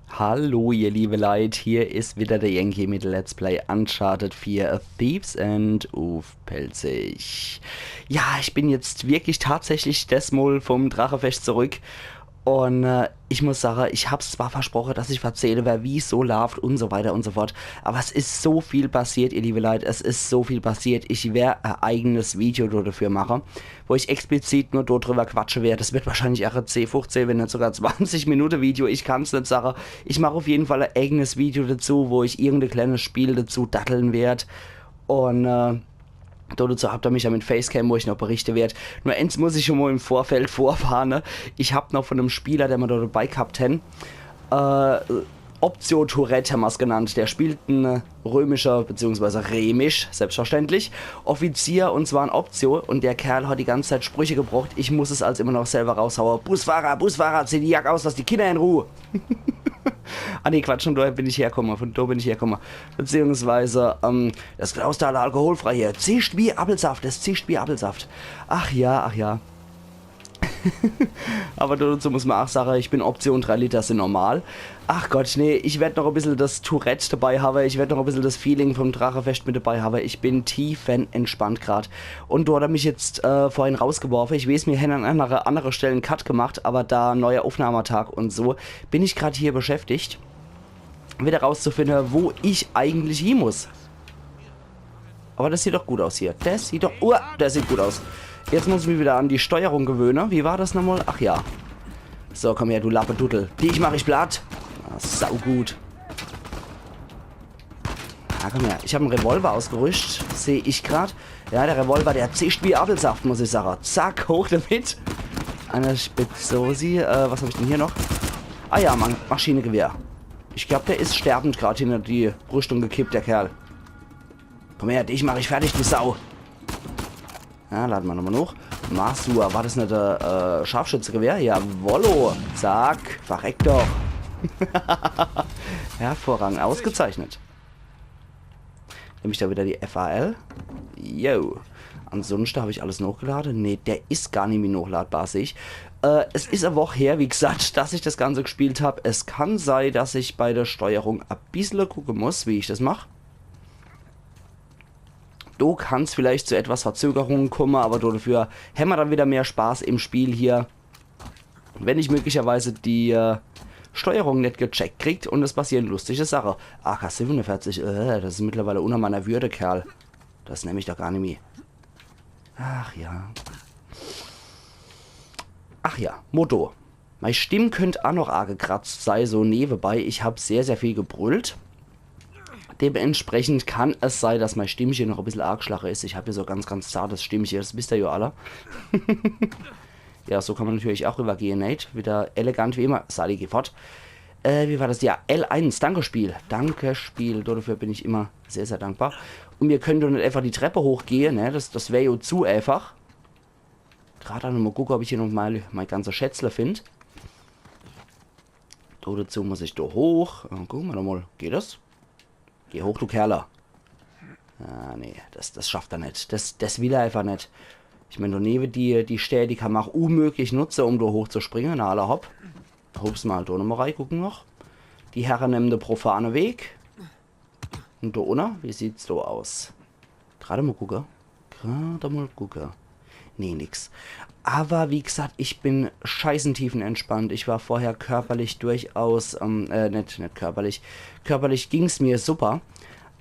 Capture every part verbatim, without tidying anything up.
Hallo ihr liebe Leit, hier is wieder der Yankee mit Let's Play Uncharted vier: A Thief's End uff Pälzisch. Ja, ich bin jetzt wirklich tatsächlich desmol vom Drachefescht zurück. Un äh, ich muss sage, ich hab's zwar versproche, dass ich verzähle wer, wie's so laaft un so weiter un so fort, aber es is so viel passiert, ihr liebe Leit, es is so viel passiert. Ich wer e eigenes Video do dafür mache, wo ich explizit nur do drüber quatsche wer. Das wird wahrscheinlich ach e zeh, fuchzeh, wenn net sogar zwanzig Minute Video, ich kann's net sage. Ich mach uff jeden Fall e eigenes Video dazu, wo ich irgend e kleines Spiel dazu datteln werd. Un äh, do dazu habt ihr mich ja mit Facecam, wo ich noch berichte werd. Nur ens muss ich schon mol im Vorfeld vorwarne. Ich hab noch von em Spieler, der mer do dabei gehabt hen, äh, Optio Tourette hämmer's genannt. Der spielt en römischer, beziehungsweise remisch, selbstverständlich, Offizier, un zwar en Optio. Un der Kerl hat die ganze Zeit Sprüche gebrocht. Ich muss es als immer noch selber raushaue. Busfahrer, Busfahrer, zieh die Jack aus, lass die Kinder in Ruhe. Ah nee, Quatsch, von do bin ich herkomme, von do bin ich herkomme. Beziehungsweise, ähm, das Klausthal alkoholfrei hier. Zischt wie Appelsaft, es zischt wie Appelsaft. Ach ja, ach ja. Aber dazu muss mer ach sage, ich bin Optio, drei Liter sin normal. Ach Gott, nee, ich werd noch e bissel das Tourette dabei hawe, ich werd noch e bissel das Feeling vom Drachefescht mit dabei hawe. Ich bin tiefenentspannt grad. Un do hat er mich jetzt äh, vorhin rausgeworfe. Ich weeß, mir hen an andere, andere Stelle en Cut gemacht, aber do neuer Aufnahmetag un so, bin ich grad hier beschäftigt, wieder rauszufinde, wo ich eigentlich hie muss. Aber das sieht doch gut aus hier. Das sieht doch, uah, das sieht gut aus. Jetzt muss ich mich wieder an die Steuerung gewöhne. Wie war das nochmal? Ach ja. So, komm her, du Lappeduddel. Dich mach ich platt. Ah, saugut. Na, komm her. Ich hab en Revolver ausgerüscht. Seh ich grad. Ja, der Revolver, der zischt wie Appelsaft, muss ich sage. Zack, hoch damit. Eine Spitzosi. Äh, was hab ich denn hier noch? Ah ja, Mann, Maschinegewehr. Ich glaub, der is sterbend grad hinter die Rüstung gekippt, der Kerl. Komm her, dich mach ich fertig, du Sau. Ja, lade mer nochmal hoch. Masur, war das net e äh, Scharfschützegewehr? Jawollo. Zack, verreck doch. Hervorragend, ausgezeichnet. Nemm ich do wieder die F A L. Jo. Ansonsten hab ich alles nochgelade. Nee, der is gar nimmi nochladbar, seh ich. Äh, es is e Woch her, wie gesagt, dass ich das Ganze gespielt hab. Es kann sei, dass ich bei der Steuerung e bissle gucke muss, wie ich das mach. Do kann's vielleicht zu etwas Verzögerungen komme, aber do dafür hämmer dann wieder mehr Spaß im Spiel hier. Wenn ich möglicherweise die äh, Steuerung net gecheckt kriegt un es passieren lustige Sache. A K siebenundvierzig, äh, das is mittlerweile unter meiner Würde, Kerl. Das nemm ich doch gar nimmi. Ach ja. Ach ja, Moto. Mei Stimm könnt a noch arg gekratzt sei, so newebei. Ich hab sehr, sehr viel gebrüllt. Dementsprechend kann es sei, dass mei Stimmche noch e bissel arg schlache is. Ich hab hier so ganz, ganz zartes Stimmche, das wisst ihr jo alle. Ja, so kann mer natürlich auch rübergehe, net? Wieder elegant wie immer. Sali, geh fort. Äh, wie war das? Ja, L eins, danke Spiel. Danke Spiel, dafür bin ich immer sehr, sehr dankbar. Un mir könne doch net einfach die Treppe hochgehe, ne? Das, das wär jo zu einfach. Grad noch mal gucke, ob ich hier noch mal mei ganze Schätzle find. Do dazu muss ich do hoch. Äh, gucke mer doch mal. Geht das? Geh hoch, du Kerler. Ah, nee, das, das schafft er net. Das, das will er einfach net. Ich mein, do newe die, die Stää, die kann mer auch unmöglich nutze, um do hochzuspringe. Na, alla hopp. Hups mal do nochmal reigucke noch. Die Herre nemmen de profane Weg. Un do unne, wie sieht's do aus? Grad mal gucke. Grad mal gucke. Nee, nix. Aber wie gesagt, ich bin scheißentiefenentspannt. Ich war vorher körperlich durchaus, ähm, äh, net, net körperlich. Körperlich ging's mir super.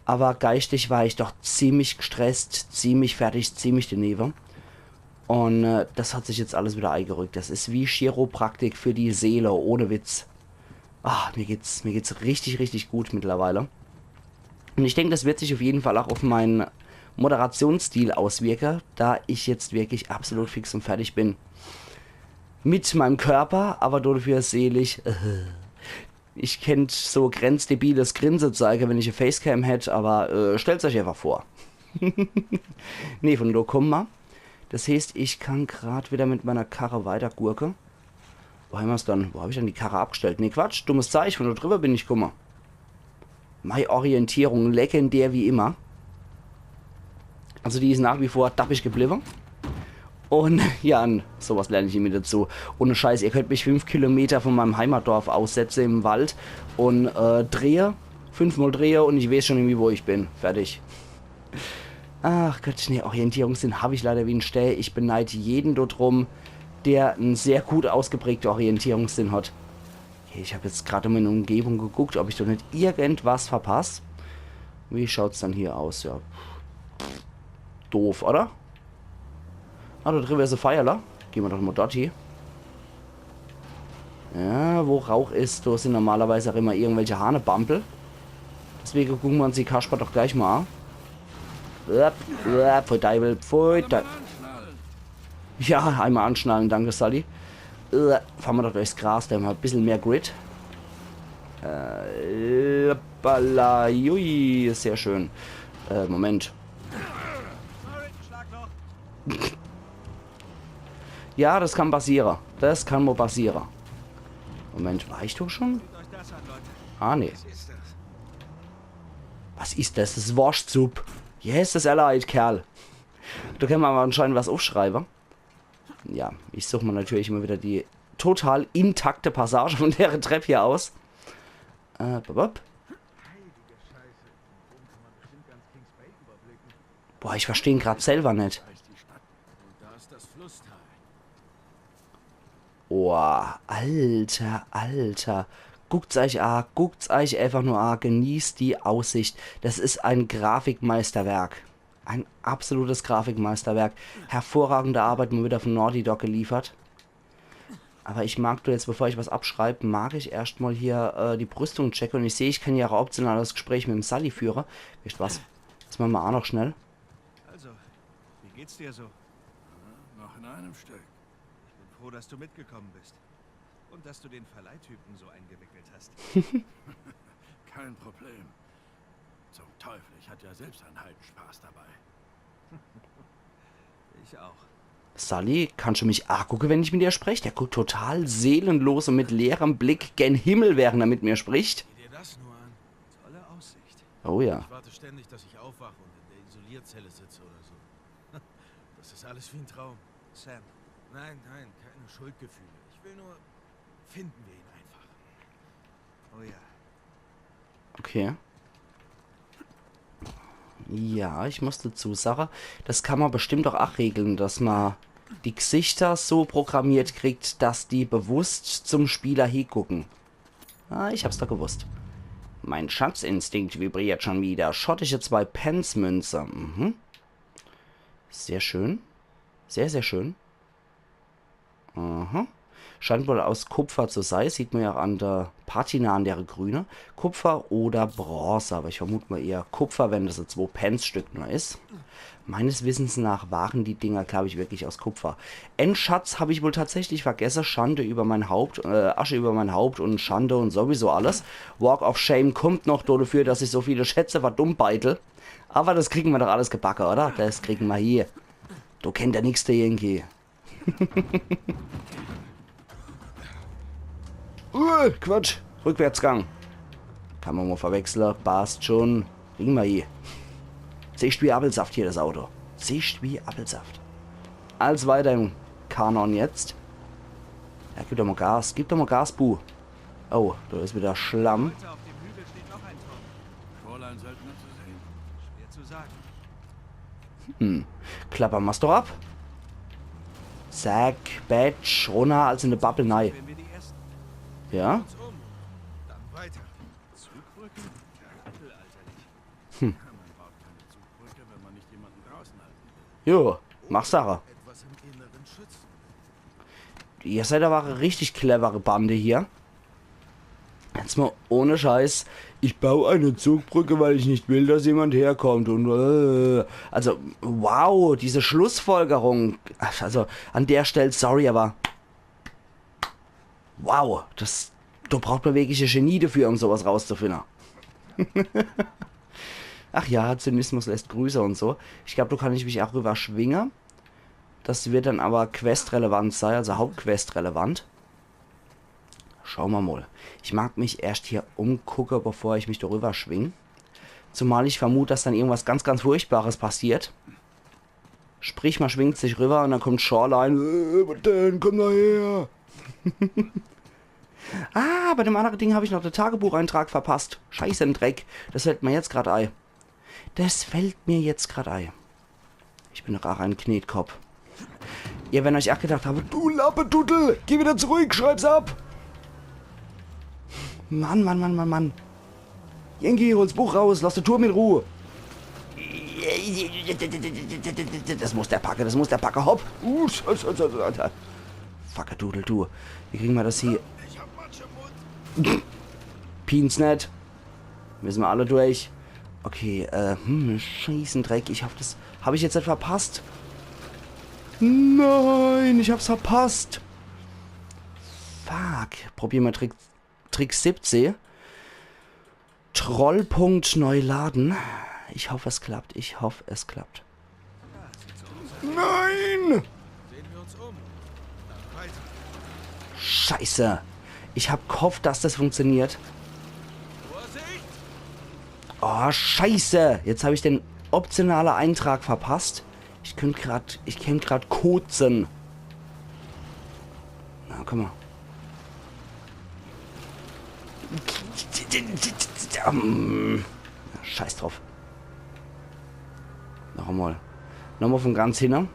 Aber geistig war ich doch ziemlich gestresst, ziemlich fertig, ziemlich denewe. Un äh, das hat sich jetzt alles wieder eigerückt. Das is wie Chiropraktik für die Seele, ohne Witz. Ah, mir geht's, mir geht's richtig, richtig gut mittlerweile. Un ich denk, das wird sich auf jeden Fall auch auf mein Moderationsstil auswirke, da ich jetzt wirklich absolut fix un fertig bin. Mit meinem Körper, aber dafür seelisch. Ich kennt so grenzdebiles Grinse zeige, wenn ich e Facecam hätt, aber äh, stellt's euch einfach vor. Nee, von do kumme mer. Das heeßt, ich kann grad wieder mit meiner Karre weiter gurke. Wo hämmer's dann? Wo hab ich dann die Karre abgestellt? Nee, Quatsch, dummes Zeich, von do drüber bin ich kumme. Mei Orientierung, legendär wie immer. Also die is nach wie vor dappig gebliwwe. Und ja, n-, sowas lern ich immer dazu. Ohne Scheiß, ihr könnt mich fünf Kilometer von meinem Heimatdorf aussetze im Wald und äh, drehe, fünfmal drehe und ich weiß schon irgendwie, wo ich bin. Fertig. Ach Gott, nee, Orientierungssinn hab ich leider wie n Stää. Ich beneid jeden dort rum, der n sehr gut ausgeprägte Orientierungssinn hat. Okay, ich hab jetzt grad in meiner Umgebung geguckt, ob ich doch net irgendwas verpass. Wie schaut's dann hier aus? Ja. Doof, oder? Ah, da driwwe is e Feierler. Geh mer doch mol dort hie. Ja, wo Rauch is, do sin normalerweise ach immer irgendwelche Hanebampel. Deswege gucke mer uns die Kasper doch gleich mol an. Uah, uah, pfui Deiwel, pfui Deiwel. Ja, einmal anschnallen, danke Sully. Uah, fahre mer doch durchs Gras, do hämmer e bissel mehr Grit. Äh, hoppala, jui, sehr schön. Äh, Moment. Ja, das kann passiere. Das kann mol passiere. Moment, war ich doch schon? Ah, nee. Was is das? Das is Worschtsupp. Yes, das is Allied, Kerl. Do kann mer aber anscheinend was uffschreibe. Ja, ich such mer natürlich immer wieder die total intakte Passage von der Trepp hier aus. Äh, bop, bop. Boah, ich versteh en grad selber net. Boah, Alter, Alter. Guckt's eich a, guckt's eich einfach nur a, genießt die Aussicht. Das is ein Grafikmeisterwerk. Ein absolutes Grafikmeisterwerk. Hervorragende Arbeit mol wieder von Naughty Dog geliefert. Aber ich mag do jetzt, bevor ich was abschreib, mag ich erscht mol hier äh, die Brüstung checke. Und ich seh, ich kann ja ach optional das Gespräch mit em Sully führe. Wisst was? Das mache mer a noch schnell. Also, wie geht's dir so? Noch in einem Stück. Ich bin froh, dass du mitgekommen bist. Und dass du den Verleihtypen so eingewickelt hast. Kein Problem. Zum Teufel, ich hatte ja selbst einen Heidenspaß dabei. Ich auch. Sully, kannst du mich agucke, wenn ich mit dir sprech? Der guckt total seelenlos und mit leerem Blick gen Himmel, während er mit mir spricht. Sieh dir das nur an. Tolle Aussicht. Oh ja. Ich warte ständig, dass ich aufwache und in der Isolierzelle sitze oder so. Das ist alles wie ein Traum. Sam. Nein, nein, keine Schuldgefühle. Ich will nur, finden wir ihn einfach. Oh ja. Okay. Ja, ich muss dazu sage, das kann ma bestimmt auch ach regle, dass ma die Gsichter so programmiert kriegt, dass die bewusst zum Spieler hiegucke. Ah, ich hab's doch gewusst. Mein Schatzinstinkt vibriert schon wieder. Schottische zwei Pence Münze. Mhm. Sehr schön. Sehr, sehr schön. Aha. Scheint wohl aus Kupfer zu sei. Sieht ma ja auch an der Patina, an der grüne. Kupfer oder Bronze. Aber ich vermut ma eher Kupfer, wenn das e zwo Pence Stück nur is. Meines Wissens nach waren die Dinger, glaub ich, wirklich aus Kupfer. En Schatz hab ich wohl tatsächlich vergesse. Schande über mein Haupt, äh, Asche über mein Haupt und Schande und sowieso alles. Walk of Shame kommt noch dafür, dass ich so viele Schätze verdummbeitel. Aber das kriegen ma doch alles gebacke, oder? Das kriegen ma hie. Do kennt der nix dagegen. Uh, Quatsch. Rückwärtsgang. Kann ma mal verwechsle. Passt schon. Kriegen ma hier. Zischt wie Appelsaft hier, das Auto. Zischt wie Appelsaft. Alles weiter im Kanon jetzt. Ja, gib doch mal Gas. Gib doch mal Gas, Bu. Oh, da is wieder Schlamm. Fräulein Söldner zu sehen? Schwer zu sagen. Hm. Klappern ma's doch ab. Zack, Batsch, runner, als in de Bubble nei. Wenn wir die ersten Ja? Uns um. Dann weiter. Zugbrücke? Mittelalterlich. Hm. Ja, man baut keine Zugbrücke, wenn man nicht jemanden draußen halten will. Jo, mach Sache. Etwas im Inneren schützen. Ihr seid aber e richtig clevere Bande hier. Jetzt mal ohne Scheiß. Ich baue eine Zugbrücke, weil ich nicht will, dass jemand herkommt. Und äh, also, wow, diese Schlussfolgerung. Also, an der Stelle, sorry, aber wow, das, da braucht man wirklich e Genie dafür, um sowas rauszufinden. Ach ja, Zynismus lässt grüße und so. Ich glaub, da kann ich mich auch rüber schwinge. Das wird dann aber questrelevant sei, also hauptquestrelevant. Schau ma mal. Ich mag mich erscht hier umgucke, bevor ich mich darüber schwing. Zumal ich vermut, dass dann irgendwas ganz, ganz Furchtbares passiert. Sprich, man schwingt sich rüber und dann kommt Shoreline. Äh, was denn? Komm doch her. Ah, bei dem anderen Ding hab ich noch de Tagebucheintrag verpasst. Scheiße, en Dreck. Das fällt mir jetzt grad ei. Das fällt mir jetzt grad ei. Ich bin doch ach en Knetkopp. Ihr werren euch ach gedacht habe, du Lappeduddel, geh wieder zurück, schreib's ab. Mann, Mann, Mann, Mann, Mann. Yankee, hol's Buch raus, lass de Turm in Ruhe. Das muss der packe, das muss der packe, hopp. Uh, scheiße, scheiße, Alter. Fucke Dudel, du. Wie kriegen wir das hier? Piens net. Müssen wir alle durch. Okay, äh, hm, Scheißendreck. Ich hab das, hab ich jetzt net verpasst? Nein, ich hab's verpasst. Fuck. Probier mal Trick, Trick siebzeh. Trollpunkt neu laden. Ich hoff, es klappt. Ich hoff, es klappt. Nein! Scheiße. Ich hab gehofft, dass das funktioniert. Oh, scheiße. Jetzt hab ich den optionalen Eintrag verpasst. Ich könnt grad, ich könnt grad kotzen. Na, komm mal. Ähm, scheiß drauf. Noch einmal. Nochmal von ganz hinne.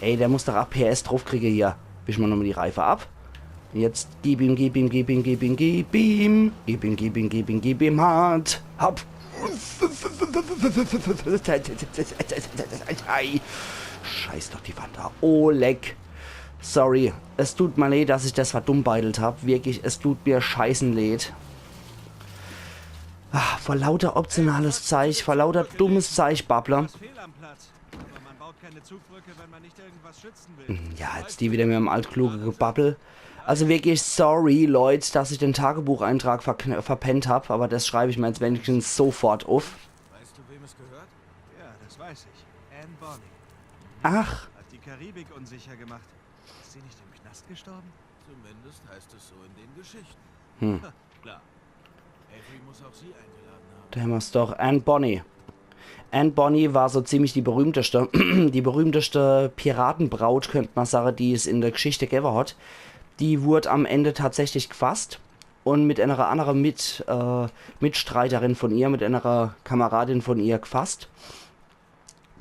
Ey, der muss doch A P S draufkriege hier. Wisch mal nochmal die Reife ab. Jetzt gib ihm, gib ihm, gib ihm, gib ihm, gib ihm. Gib ihm, gib ihm, gib ihm, gib ihm hart. Hopp. Scheiß doch die Wand da. Oh, leck. Sorry. Es tut mir leid, dass ich das verdummbeidelt hab. Wirklich, es tut mir scheißen leid. Ah, vor lauter optionales Zeich, vor lauter dummes Zeich, Babbler. Hm, ja, jetzt die wieder mit dem altkluge Gebabbel. Also wirklich sorry, Leut, dass ich den Tagebucheintrag verkn- verpennt hab, aber das schreib ich mir jetzt wenigstens sofort uff. Weißt du, wem es gehört? Ja, das weiß ich. Anne Bonny. Ach. Hat die Karibik unsicher gemacht. Ist sie nicht im Knast gestorben? Zumindest heißt es so in den Geschichten. Hm. Klar. Avery muss auch sie eingeladen haben. Da hämmer's doch. Anne Bonny. Anne Bonny war so ziemlich die berühmteste, die berühmteste Piratenbraut, könnt man sagen, die es in der Geschichte gegeben hat. Die wurde am Ende tatsächlich gefasst und mit einer anderen Mit-, äh, Mitstreiterin von ihr, mit einer Kameradin von ihr gefasst.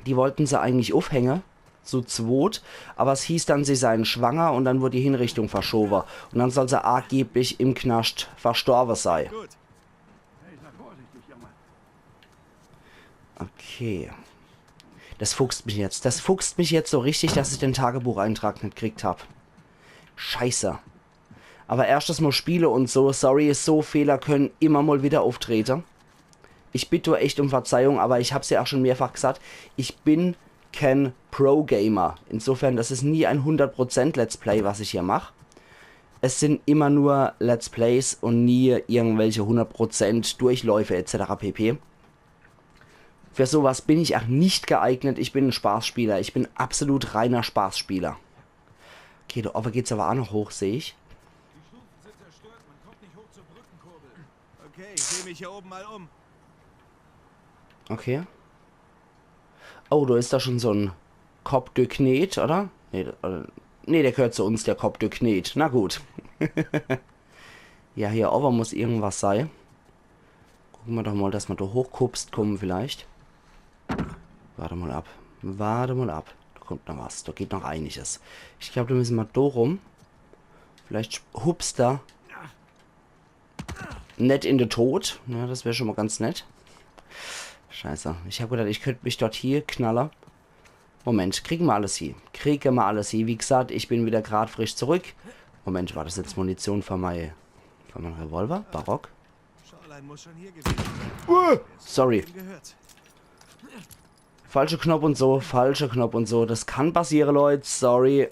Die wollten se eigentlich uffhänge, zu zweit, aber es hieß dann, sie seien schwanger und dann wurde die Hinrichtung verschobe. Und dann soll se angeblich im Knast verstorbe sei. Okay. Das fuchst mich jetzt. Das fuchst mich jetzt so richtig, dass ich den Tagebucheintrag net gekriegt hab. Scheiße. Aber erstes Mal spiele und so, sorry, so Fehler können immer mal wieder auftrete. Ich bitte echt um Verzeihung, aber ich hab's ja auch schon mehrfach gesagt, ich bin kein Pro-Gamer. Insofern, das ist nie ein hundert Prozent Let's Play, was ich hier mach. Es sind immer nur Let's Plays und nie irgendwelche hundert Prozent Durchläufe et cetera pp. Für sowas bin ich auch nicht geeignet. Ich bin ein Spaßspieler. Ich bin absolut reiner Spaßspieler. Okay, da oben geht's aber auch noch hoch, seh ich. Okay, ich seh mich hier oben mal um. Okay. Oh, da ist da schon so ein Kopp geknet, oder? Nee, da- oder? Nee, der gehört zu uns, der Kopp geknet. Na gut. Ja, hier oben muss irgendwas sei. Gucke mer doch mal, dass mer da hochgehupst kommen vielleicht. Warte mal ab. Warte mal ab. Da kommt noch was. Da geht noch einiges. Ich glaub, da müssen mer da rum. Vielleicht hupst er net in de Tod. Ja, das wär schon mal ganz nett. Scheiße. Ich hab gedacht, ich könnt mich dort hier knalle. Moment, kriegen mer alles hier. Kriegen mer alles hier. Wie gesagt, ich bin wieder grad frisch zurück. Moment, war das jetzt Munition für mein, für mein Revolver? Barock? Shoreline muss schon hier gewesen sein. Uh, sorry. Gehört. Falscher Knopf und so, falscher Knopf und so. Das kann passieren, Leute. Sorry.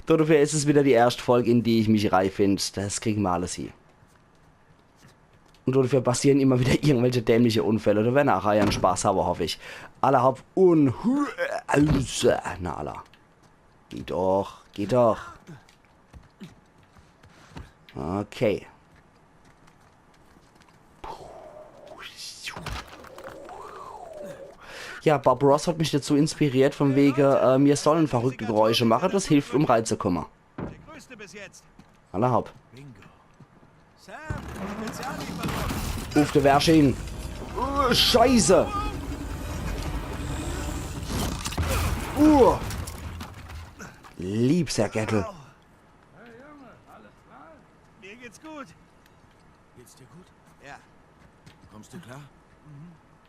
Dafür ist es wieder die erste Folge, in die ich mich reinfind. Das kriegen mer alles hier. Und dafür passieren immer wieder irgendwelche dämliche Unfälle. Da werden auch Reihen Spaß haben, hoffe ich. Alla hopp und hu-, na alla. Geh doch, geh doch. Okay. Ja, Bob Ross hat mich dazu inspiriert, von wege, äh, mir sollen verrückte Geräusche mache, das hilft, um reizukomme. Der größte bis jetzt. Alla hopp. Bingo. Sam, Speziallieferung. Uff, der Werschin. Uh, Scheiße. Uh. Liebser Gettel. Mir geht's gut. Geht's dir gut? Ja. Kommst du klar?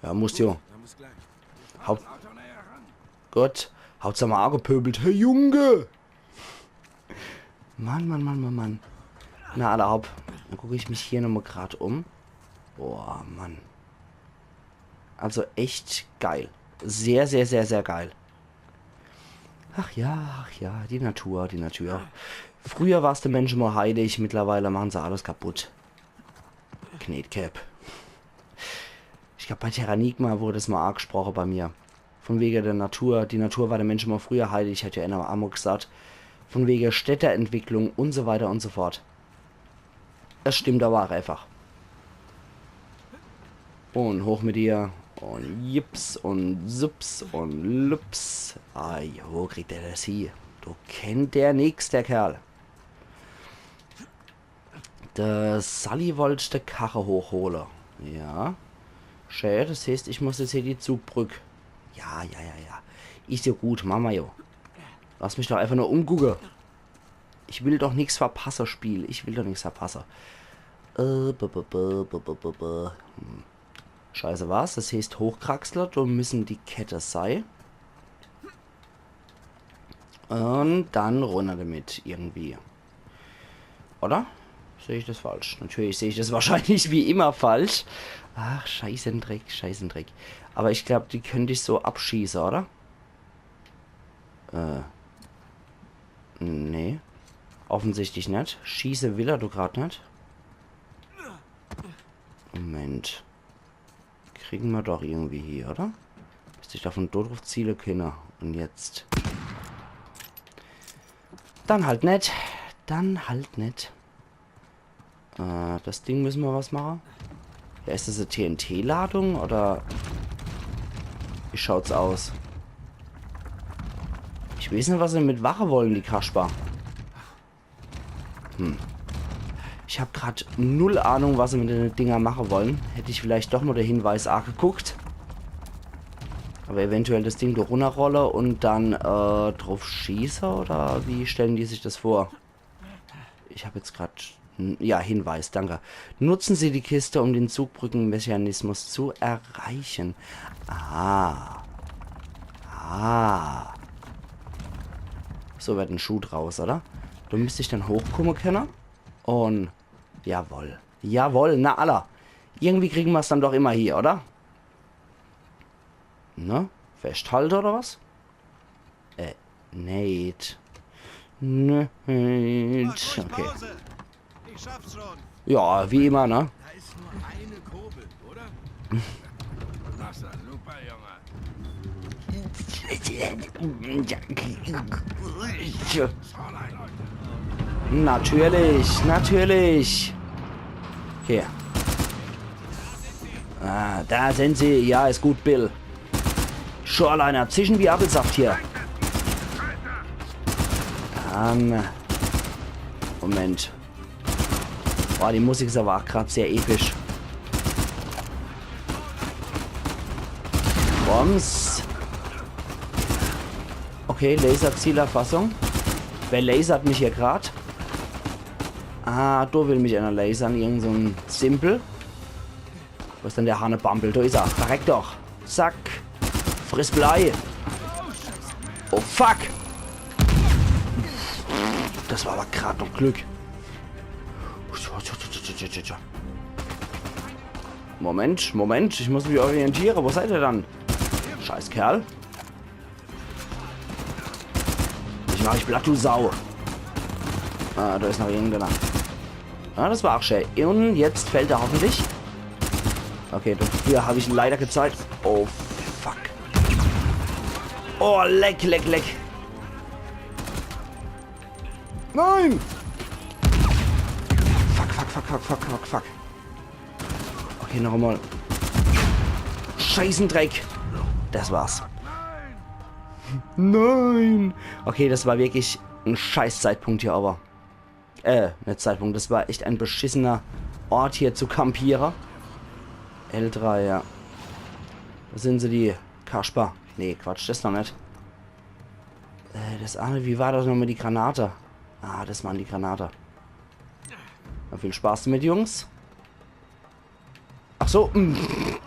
Ja, musst jo. Dann bis gleich. Haupt Gott, haut's da mal angepöbelt. Hey, Junge! Mann, Mann, Mann, Mann, Mann. Na, alla hopp. Dann guck ich mich hier nochmal grad um. Boah, Mann. Also echt geil. Sehr, sehr, sehr, sehr geil. Ach ja, ach ja, die Natur, die Natur. Früher war's de Mensch immer heilig, mittlerweile machen se alles kaputt. Knetcap. Ich glaub, bei Terranigma wurde das mal angesproche bei mir. Von wege der Natur. Die Natur war de Mensch immer früher heilig, hat ja einer amol gesagt. Von wege Städteentwicklung und so weiter und so fort. Es stimmt aber auch einfach. Und hoch mit dir. Und jips und sups und lups. Ai, wo kriegt der das hier? Do kennt der nix, der Kerl. Der Sully wollt de Karre hochhole. Ja. Schä, das heißt, ich muss jetzt hier die Zugbrück. Ja, ja, ja, ja. Is jo gut, mach ma jo. Lass mich doch einfach nur umgucke. Ich will doch nix verpasse, Spiel. Ich will doch nix verpasse. Äh, b, b, b. Hm. Scheiße, was? Das heißt, hochkraxle, do müssen die Kette sei. Und dann runter damit irgendwie. Oder? Sehe ich das falsch? Natürlich sehe ich das wahrscheinlich wie immer falsch. Ach, Scheißendreck, Scheißendreck. Aber ich glaub, die könnte ich so abschieße, oder? Äh. Nee. Offensichtlich net. Schieße will er doch grad net. Moment. Kriegen ma doch irgendwie hier, oder? Müsst ich da von dort drauf ziele kenne. Und jetzt. Dann halt net. Dann halt net. Äh, das Ding müssen ma was mache. Ja, is das e T-N-T-Ladung oder wie schaut's aus? Ich weiß net, was se mit mache wollen, die Kasper. Hm. Ich hab grad null Ahnung, was se mit den Dinger mache wollen. Hätt ich vielleicht doch mal de Hinweis ageguckt. Aber eventuell das Ding do runnerrolle und dann äh, drauf schieße, oder wie stellen die sich das vor? Ich hab jetzt grad... n- Ja, Hinweis, danke. Nutzen Sie die Kiste, um den Zugbrückenmechanismus zu erreichen. Ah. Ah. So wird en Schuh draus, oder? Do müsst ich dann hochkomme kenne. Und... Jawoll. Jawoll, na alla. Irgendwie kriegen ma's dann doch immer hier, oder? Ne? Festhalte oder was? Äh, Nate. Nate. Mach ruhig Okay. Pause. Ich schaff's schon. Ja, wie immer, ne? Da ist nur eine Kurbel, oder? Massa, super, Junge. Natürlich, natürlich. Okay. Ah, da sind sie. Ja, is gut, Bill. Shoreliner, zischen wie Appelsaft hier. Dann. Moment. Boah, die Musik is aber auch grad sehr episch. Bombs. Okay, Laserzielerfassung. Wer lasert mich hier grad? Ah, do will mich einer lasern. Irgend so en Simpel. Wo is denn der Hannebambel? Do is er. Verreck doch. Zack. Friss Blei. Oh, fuck. Das war aber grad noch Glück. Moment, Moment. Ich muss mich orientiere. Wo seid ihr dann? Scheiß Kerl. Ich mach dich platt, du Sau. Ah, do is noch irgendeiner. Ah, das war auch schön. Und jetzt fällt er hoffentlich. Okay, dafür hab ich leider kezahlt. Oh, fuck. Oh, leck, leck, leck. Nein! Fuck, fuck, fuck, fuck, fuck, fuck, fuck. Okay, noch einmal. Scheißendreck. Das war's. Nein! Okay, das war wirklich en scheiß Zeitpunkt hier, aber. Äh, net Zeitpunkt, das war echt en beschissener Ort hier zu kampiere. L drei, ja. Wo sin se, die Kasper? Nee, Quatsch, das noch net. Äh, das anner, wie war das noch mit die Granate? Ah, das waren die Granate. Na, viel Spaß damit, Jungs. Ach so, mm,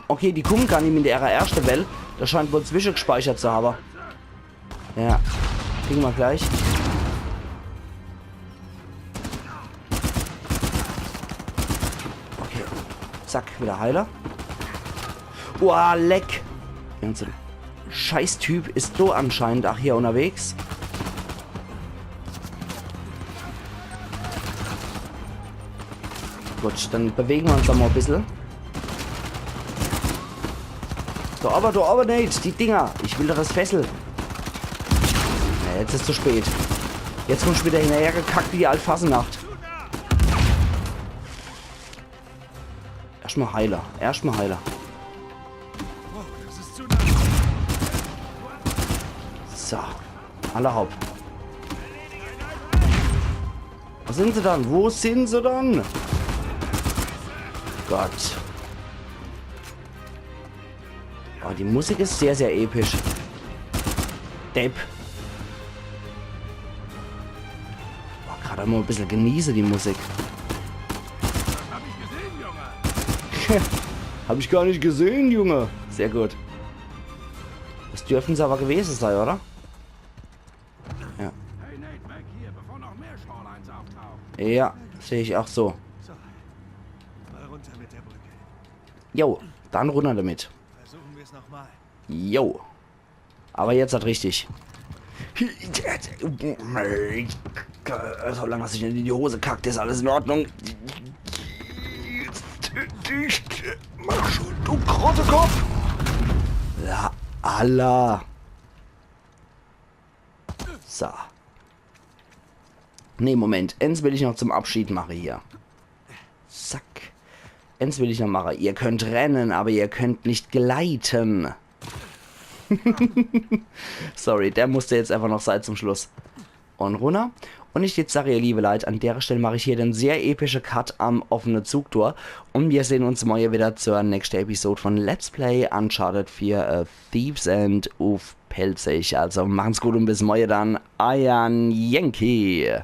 okay, die kummen gar net mit ihrer erschte Well. Das scheint wohl zwischegespeichert zu haben. Ja, kriegen wir gleich. Okay, zack, wieder Heiler. Boah, leck. Irgend so en Scheißtyp is so anscheinend ach hier unterwegs. Gut, dann bewegen wir uns da mal ein bisschen. Da aber, da aber, Nate, die Dinger. Ich will doch das Fessel. Ja, jetzt ist zu spät. Jetzt kommst du wieder hinterher gekackt wie die Altfassenacht. Erstmal Heiler. Erstmal Heiler. So. Alle hopp. Wo sind sie dann? Wo sind sie dann? Gott. Oh, die Musik ist sehr, sehr episch. Depp. Boah, gerade mal ein bisschen genieße die Musik. Hab ich gar nicht gesehen, Junge. Sehr gut. Das dürfen sie aber gewesen sein, oder? Ja. Ja, sehe ich auch so. So. Mal runter mit der Brücke. Jo, dann runter damit. Versuchen wir es nochmal. Jo. Aber jetzt halt richtig. Solange es sich nicht in die Hose kackt, ist alles in Ordnung. Mach schon, du Krottekopf! Ja, alla. So. Nee, Moment. Ens will ich noch zum Abschied mache hier. Zack. Ens will ich noch mache. Ihr könnt rennen, aber ihr könnt nicht gleiten. Sorry, der musste jetzt einfach noch sein zum Schluss. Und runter. Und ich jetzt sage, ihr liebe Leute, an der Stelle mache ich hier den sehr epische Cut am offene Zugtor. Und wir sehen uns morgen wieder zur nächsten Episode von Let's Play Uncharted vier, äh, Thief's End uff Pälzisch. Also machen's gut und bis morgen dann. Euer Yankee.